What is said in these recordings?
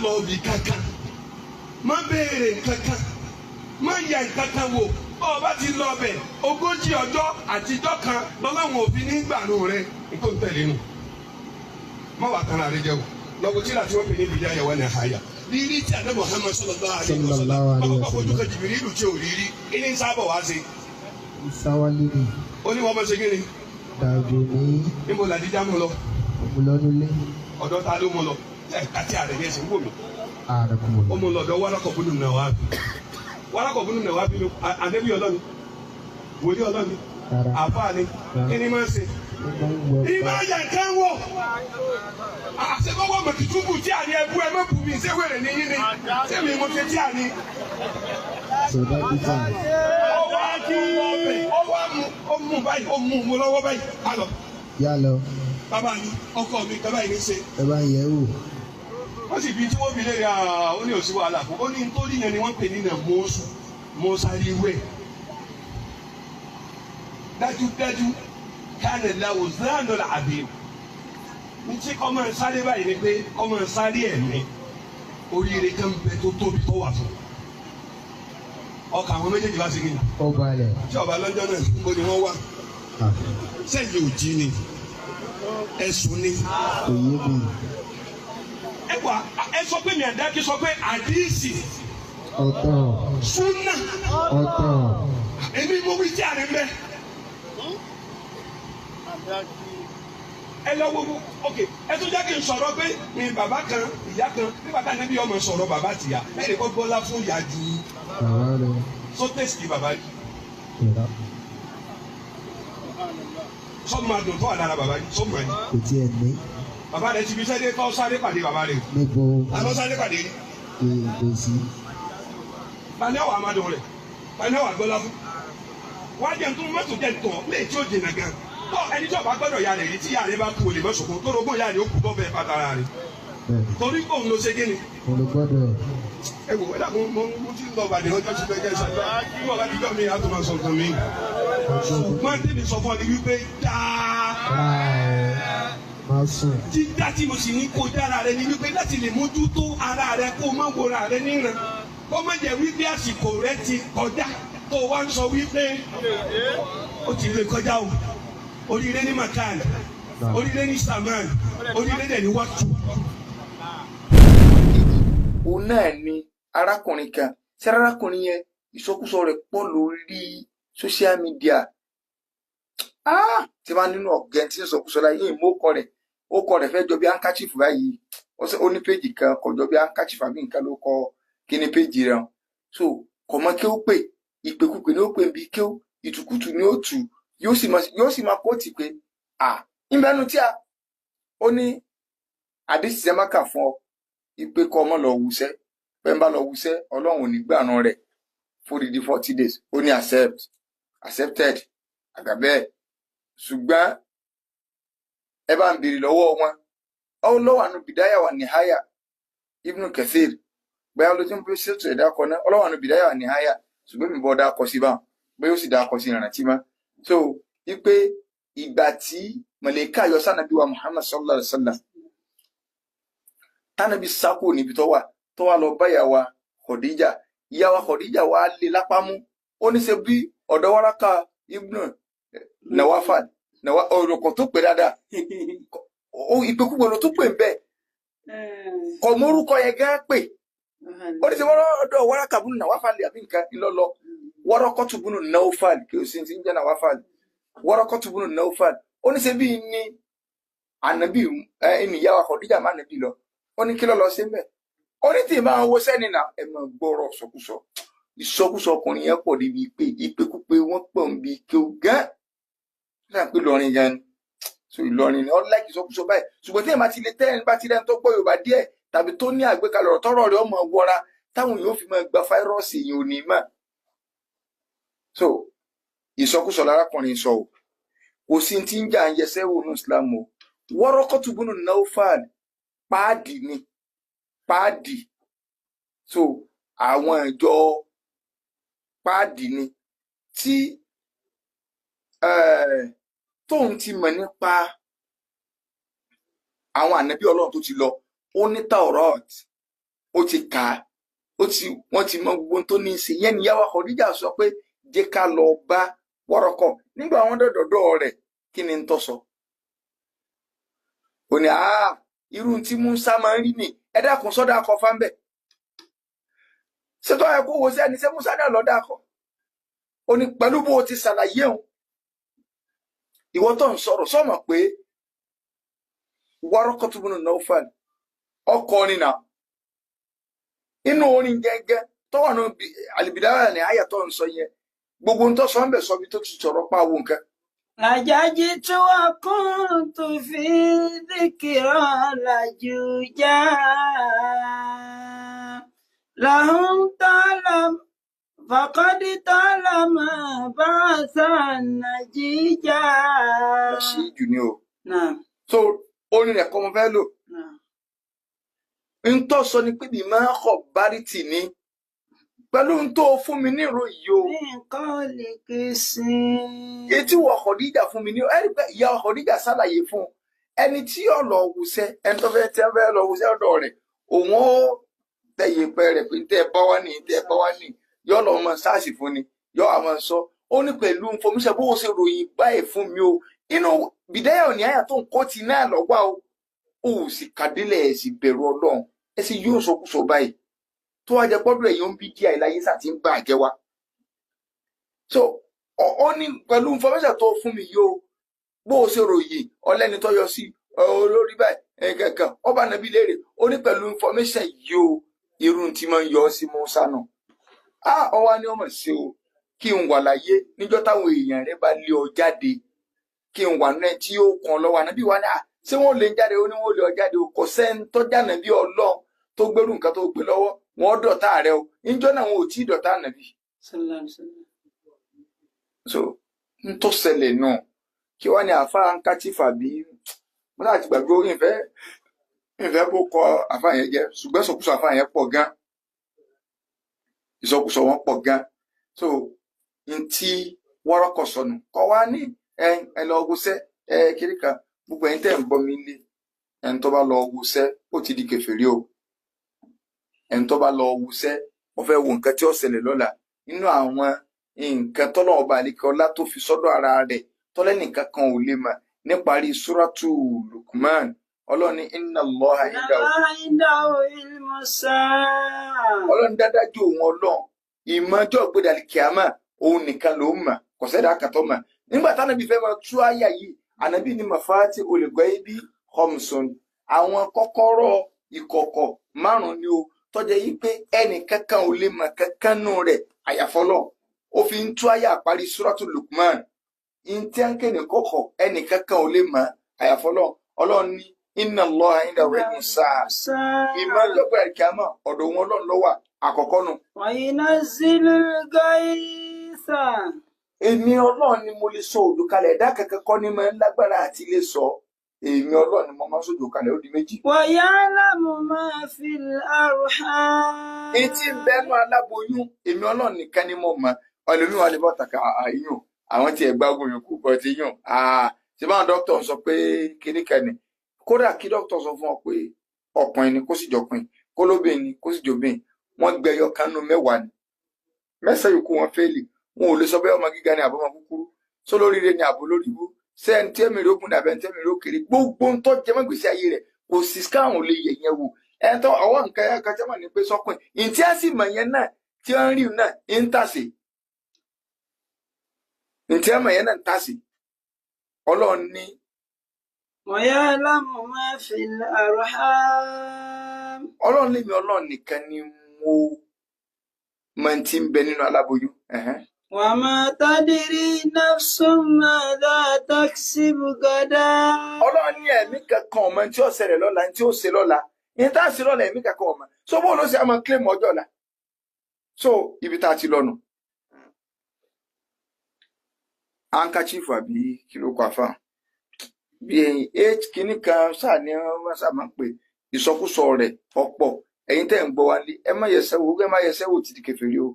lọ ibì kankan, má béèrè kankan, má yẹ kankan wò. Bọ́ ọ bá ti lọ bẹ̀ 40 ọjọ́ àtijọ́ kan lọ́lọ́run òfin ní gbànú rẹ nítorí tẹ̀lé nù. Má wàá tán ara rẹ jẹ o. Lọ́wọ́ tí láti wọ́n pè ní Bidaya wa Nihaya. Rírí tí àná Muhammad sallallahu alaihi wasallam ọkọ̀ fojú kan Jìbìrìlù tí ò rírí kí ni sábọ̀ wá sí. Sáwálé ni. Ó ní wọ́n bá ṣe kí ni. Dàgbò ní. Níbo làdíjà mú lọ? Òmùlọ́nulé. Ọ̀dọ̀ ta ló mú lọ? Àti àrẹ ní ẹsẹ̀ ń wò mí. Ààrẹ kò mọ̀. Ó mú lọ ọ̀dọ̀ Wárákọ̀ búnú náà wá bí. Wárákọ̀ búnú náà wá bí ànábì Ọlọ́run. Wòlíì Ọlọ́run. Àfáà ni. Kí ni máa ń ṣe? Ìmọ̀ àyà nǹkan wò. Àṣekọ́wọ́ mọ̀kìtúbù tí a ní ẹbú ẹ mọ̀ bù mí ṣé wèrè ní yín ni? Ṣé mi mo ṣe tí a ní? Ọwọ́ akí ọbẹ̀ ọwọ́ mú ó mú báyìí ó mú mú lọ́wọ́ báyìí. Alọ. Yá lọ. Bàbá mi ọkọ mi kaba yìí ní ṣe. Ẹ bá yẹ̀ wò. Wọ́n sì fi tí wọ́n fi lé ra ó ní òsì wàhálà fún. Ó ní nítorí yẹn ni wọ́n pè ní nà mọ́ọ́sù mọ́sáríwẹ̀. Dájúdájú kánà láwùzánù àbí ntí kọ́ máa sáré báyìí ni pé kọ́ máa sáré ẹ̀mí oríire kan bẹ tó tóbi tó wà fún ọkà àwọn méjèèjì bá segin. Ó balẹ̀. Tí ọba lọ́jọ́ náà níbo ni wọ́n wà sẹ́yìn òjì ni ẹ̀sùn ni. Kò yé mi. Ẹ wà ẹ sọ pé mi àdákí sọ pé àdíìsì. Ọ̀tọ̀. Súnà. Ọ̀tọ̀. Èmi mo wí tí a rẹ̀ ń bẹ. Ẹ lọ wo ok ẹ tún jẹ́ kí n sọ̀rọ̀ pé ní bàbá kan ìyá kan nígbà tá níbi ọmọ sọ̀rọ̀ bàbá tìyá ẹnì kan gbọ́lá fún ìyá ju sótẹ́sì bàbá yìí sọ́mọ àdùn tó wà lára bàbá yìí sọ́mọ yìí. Kò tiẹ̀ ní. Bàbá rẹ̀ ti fi sẹ́dẹ̀ kọ́ sáré pàdé bàbá rẹ̀. Níbo. Àlọ́ sáré pàdé. Kò sí. Bani ọ̀wà àmàdùn rẹ̀ bani ọ̀wà gbọ́lá fún. Wá jẹ́ ntún mọ́tò jẹ́ ntọ́ lè tí ó jìnnà gan. Tọ́ ẹni tí ọba gbọ́dọ̀ ya rẹ̀ rí tí ya rẹ̀ bá kú olè mọ́sọ̀kún tó rogún ya rẹ̀ ó kú bọ́ bẹ́ẹ̀ pátá rẹ̀. Torí pé òun ló ṣe gíni. Òun ló gbọ́dọ̀. Ẹ wò ẹ dàgbọ́n mo ti ń lọ bàdé ọjọ́ ti fẹ́ jẹ́ ìṣàdúrà bí wọ́n bá ti jọ́ mi á tó máa sọ nǹkan mi. Ṣùgbọ́n tèmi sọ fún ọ ni wípé dáa. Dídá tí mo sì ní kó dára rẹ ni wípé láti lè mójútó ara rẹ kó má wòra rẹ níran kó má jẹ́ wípé àsìkò rẹ ti kọjá tó wá ń sọ wípé ó ti lè kọjá o. Oríire ní makan, oríire ní saman, oríire dẹ̀ ní wàtú. Òun náà ni arákùnrin kan ṣé arákùnrin yẹn ìsọkúsọ rẹ̀ pọ̀ lórí social media tí wọ́n nínú ọ̀gẹ́ tí ń sọkúsọ láyé yìí mú ọkọ rẹ̀ ọkọ rẹ̀ fẹ́ jọ bí handkerchief báyìí ó ní péjì kan kò jọ bí handkerchief àbí nǹkan ló kọ kí ni péjì rẹ̀ hàn so kò mọ kí ó pè ìpèkúpè ni ó pè bí kí ó ìtùkùtù ni ó tù yóò sì máa kóòtì pé à ìbẹnu tí a ó ní àdìsí ẹ má kà fún ọ ìpè kọ ọmọ lọ wùsẹ pé ń bá lọ wùsẹ Ọlọ́run ò ní gbàrán rẹ̀ fódìdí 40 days ó ní accepted àgàbẹ ṣùgbọ́n ẹ bá ń béèrè lọ́wọ́ wọn ó lọ́wọ́ àánú Bidaya wa Nihaya Ibn Kathir bóyá ló ti ń bí ṣètò ẹ̀dá kọ náà ọlọ́wọ́ àánú Bidaya wa Nihaya ṣùgbọ́n mi bọ́ dá kọ sí báwọn bóyá ó sì dá kọ sí ìrántí mọ́. So wípé ìgbà tí mọ̀lẹ́kà yọ sànàbí wa Muhammad sallallahu alaihi wa sallam tànàbí sákò níbi tó wà lọ bá ìyàwó Khadija ìyàwó Khadija wà lé lápámú ó ní ṣe bí ọ̀dọ̀ Waraka ibn Nawafal ọ̀rọ̀kọ̀ tó pè dáadáa ìpèkúgbò ló tó pè ń bẹ́ẹ̀ kọ̀ mórúkọ yẹn gán pè ó ní ṣe wọ́n ọ̀dọ̀ Waraka ibn Nawafal àbí nǹkan ńlọ́lọ́ Warakatu bunu Nawfal kí o sì ti ń jẹ́ Nawafal Warakatu bunu Nawfal ó ní ṣe bí ní ànábì ẹni ìyá wa Khadija má ànábì lọ ó ní kí ló lọ sí mbẹ ó ní tí máa wo sẹ́ni náà ẹ máa gbọ́rọ̀ ìsọkúsọ ìsọkúsọ ọkùnrin yẹn pọ̀ débi pé ìpèkúpè wọ́n pọ̀ ń bi kí o gán náà pé Ìlọrin gan ni so Ìlọrin ni ọ láìkì ìsọkúsọ báyìí ṣùgbọ́n tí ẹ̀ máa ti lè tẹ́ ẹ̀ bá ti rẹ́ ń tó gbọ́ Yorùbá díẹ̀ tàbí tó ní àgbékalẹ̀ ọ̀rọ̀ tọ́rọ̀ rẹ̀ ọmọ wọra táwọn yóò fi máa gba fáírọ́ọ̀sì yìí ò ní mọ̀. So ìsọkúsọ lárákùnrin sọ o kò sí ti ń jà ń yẹsẹ wò ní Islam o Warakatu bunu Nawfal páàdì ni páàdì so àwọn ìjọ páàdì ni tí tóun ti mọ̀ nípa àwọn ànábì Ọlọ́run tó ti lọ ó ní Taurat Ó ti kà á, ó ti wọ́n ti mọ gbogbo tó ní í ṣe. Yẹn níyàwó Khadija sọ pé jẹ́ ká lọ bá Wárọ́kọ̀. Nígbà wọn dọ̀dọ̀dọ̀ rẹ̀, kí ni ń tọ́ sọ? Ó ní irú tí Musa máa ń rí ni. Ẹ dákun, sọ́dọ̀ akọ fáńbẹ̀ ṣètò ẹ kó wo sí ẹni ṣé Musa náà lọ́dọ̀ akọ. Ó ní pẹ̀lú bó o ti ṣàlàyé òun, ìwọ tó ń sọ̀rọ̀ sọ́mọ̀ pé Wárọ́kọ̀ tó bínú Nawfal ọkọ ni nà inú orin gẹ́gẹ́ tó wà ní àlìbìdáwà ní àyà tó ń sọ yẹn, gbogbo ń tó sọ ń bẹ̀ sọ bí tó ti sọ̀rọ̀ pa àwọn nǹkan. لججت وكنت في ذكرى لجوجا لهم تعلم فقد طالما بعث النجيجا. Sí jù ni o. نعم. So orin rẹ̀ kọ́ mo fẹ́ lò. نعم. Ń tó sọ ni pé bí máa ń kọ̀ bárìtì ni pẹ̀lú ń tó fún mi ní ìró yìí o. من قولك سين. Etí wọ Khadija fún mi ní ẹni pé ìyá Khadija ṣàlàyé fún un ẹni tí yóò lọ wùsẹ, ẹni tó fẹ́ tẹ́ fẹ́ lọ wùsẹ ọ̀dọ̀ rẹ̀, òun ó tẹyẹ pẹ rẹ̀ pé tẹ́ ẹ bá wá ní tẹ́ ẹ bá wá ní yóò lọ mọ sáàsì fún ni yóò àwọn sọ. Ó ní pẹ̀lú information bó o ṣe ròyìn báyìí fún mi o, inú bìdáyà òní àyà tó ń kọ́ ti náà lọ́wọ́ o, ó sì kàdílẹ̀ ẹ̀ sì bẹ̀rù Ọlọ́run, ẹ sì yóò sọkúsọ báyìí tó wá jẹ gbọ́dọ̀ ẹ̀yìn ń bí díà ìláyé sà ti ń bà jẹ́ wa. So ó ní pẹ̀lú information tó fún mi yìí o, bó o ṣe ròyìn ọlẹ́ni tó yọ sí olórí báyìí kankan ọba nàbí léèrè, ó ní pẹ̀lú information yìí o, irú tí máa ń yọ sí Musa nù. Á ọwá ní ọmọ sí o, kí n wà láyé níjọ́ táwọn èèyàn rẹ bá lé ọ jáde, kí n wà náà tí ó kàn lọ́wọ́. Ànábì wa ní à ṣé wọ́n lè jáde? Ó ní wọ́n lè ọ jáde o, kò sẹ́ni tó jáde bí Ọlọ́run tó gbérù nǹkan tó gbé lọ́wọ́, wọ́n dọ̀tá rẹ o. Níjọ́ náà wọn ò tí ì dọ̀tá ànábì. Sallallahu alaihi wasallam. So n tó ṣẹlẹ̀ náà kí wá ní àfa handkerchief àbí mo náà ti gbàgbé orí ìfẹ́ ìfẹ́ bó kọ àfa yẹn jẹ, ṣùgbọ́n ìsọkúsọ àfa yẹn pọ̀ gan, ìsọkúsọ wọn pọ̀ gan. So n tí Wárọ́kọ̀ sọnù kọ wá ní ẹ ẹ lọ wọṣẹ ẹ kiri kan, gbogbo ẹ̀yin tẹ́ ń bọ́ mi lé, ẹni tó bá lọ wọṣẹ ó ti di kèfèrí o. Ẹni tó bá lọ wọṣẹ ó fẹ́ wo nǹkan tí ó ṣẹlẹ̀ lọ́la nínú àwọn nǹkan tọ́lọ́ ọba àlekè ọlá tó fi sọ́dọ̀ ara rẹ̀ tọ́lẹ́nìkan kan ò lè mọ̀. Níparí súrátù Lukman, Ọlọ́run ní inna Allaha indahu عنده علم الساعة. Ọlọ́run dádájú òun Ọlọ́run ìmọ̀jọ́ gbẹdàlì kìámà òun nìkan ló ń mọ̀, kò sẹ́dá kàtọ́ mọ̀. Nígbà tánàbí fẹ́ máa tú àyà yìí, ànábì ní mafati olùgbọ́ ibi khamsun, àwọn kọ́kọ́rọ́ ìkọ̀kọ̀ márùn-ún ni o, tọ́jà yìí pé ẹnì kankan ò lè mọ̀ kankan nù rẹ̀ àyàfọ́lọ́. Ó fi ń tú àyà parí súrátù Lukman ntí ní kọ̀kọ̀ ẹnì kankan ò lè mọ̀ àyàfọ́lọ́. Ọlọ́run ní inna Allaha indahu ilmu sa'a, ìmọ̀ ọjọ́ gbẹdàlì kìámà ọ̀dọ̀ wọn Ọlọ́run ló wà, àkọ́kọ́ nù. وينزل الغيث. Èmi Ọlọ́run ni mo lè sọ òjò kalẹ̀, ẹ̀dá kankan kọ́ ni máa ń lágbára àti lè sọ. Èmi Ọlọ́run ni mo máa ń sọ̀jò kalẹ̀, ó di méjì. ويعلم ما في الأرحام. Etí ń bẹnu aláboyún, èmi Ọlọ́run nìkan ni mo mọ̀. Ẹlòmíì wà lè bọ́ tàkà àyùn àwọn tí ẹ̀ gbágun yòókù bọ̀ ti yùn. Ṣé báwọn dókítà sọ pé kíní kan ni? Kódà kí dókítà sọ fún ọ pé ọkùnrin ni kó sì jọkùnrin, kó lóbìnrin ni kó sì jọbìnrin, wọ́n gbẹyọ kánú mẹ́wàá ni. Mẹ́sàn-án yòókù wọn fẹ́ẹ̀lì, wọn ò lè sọ bẹ́ẹ̀ ọmọ gíga ni àbọ̀mọ kúkúrú, só lóríire ni àbò lórí ibú, ṣé ẹni tí ẹ̀mí rẹ̀ ó gùn ní àbẹ̀ ẹni tí ẹ̀mí rẹ̀ ó kéré, gbogbo ń tọ́ jẹmọ́ gbèsè ayé rẹ̀ kò sì káwọn lè yẹ̀ yẹn wò. Ẹni tó ọwọ́ nǹkan ẹ̀ka tí wọ́n ní pé sọ́kùn ìtí á sì mọ̀ yẹn náà tí wọ́n ń rí náà ń tàsé, ìtí á mọ̀ yẹn náà ń tàsé. Ọlọ́run ní ويعلم ما في الأرحام. Ọlọ́run lèmi Ọlọ́run nìkan ni mo mọ̀ tí ń bẹ nínú aláboyún. Ẹ̀hẹ́n. وما تدري نفس ماذا تكسب غدا. Ọlọ́run ní ẹ̀mí kankan ọmọ tí ó ṣẹlẹ̀ lọ́la, tí ó ṣe lọ́la, ní tá a ṣe lọ́la, ẹ̀mí kankan ọmọ. So bóun ló ṣe àmọ́ claim ọjọ́ ọ̀la? So ibi tá a ti lọ nù. Handkerchief àbí kí ló kọ àfáà bí ẹyin h kìíní kan sáà ní wọn sáà máa ń pè ìsọkúsọ rẹ̀ ọ̀pọ̀. Ẹ̀yin tẹ́ ń gbọ́ wa lé, ẹ má yẹsẹ wò, ẹ má yẹsẹ wò títí kèfèrí o.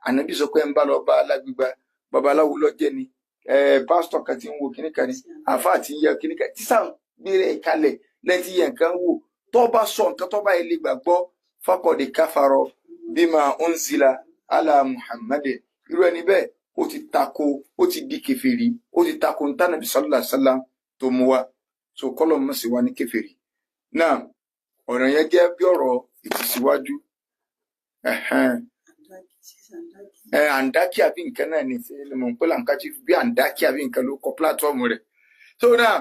Ànábì sọ pé ń bá lọ bá alágbègbà babaláwo lọ́jẹ́ ni, pásítọ̀ kan ti ń wo kìíní kan ni, àáfàá ti ń yẹ kìíní kan tísà gbére kalẹ̀ lẹ́tí yẹ nǹkan wò, tó bá sọ nǹkan tó bá ilé gbàgbọ́ faqad kafara bima unzila ala Muhammadin. Irú ẹni bẹ́ẹ̀ ó ti tako, ó ti di kèfèrí, ó ti tako ntánàbí sallallahu alaihi wasallam tó mú wa. So kọ́lọ̀ mọ̀ sí wa ní kèfèrí náà. Ọ̀rọ̀ yẹn jẹ́ bí ọ̀rọ̀ ìtìsíwájú. Ẹ̀hẹ́n. Ẹ àǹdákì àbí nǹkan náà ni ṣe mọ̀ pé làǹkàchí bí àǹdákì àbí nǹkan ló kọ pílátífọ́ọ̀mù rẹ̀. So náà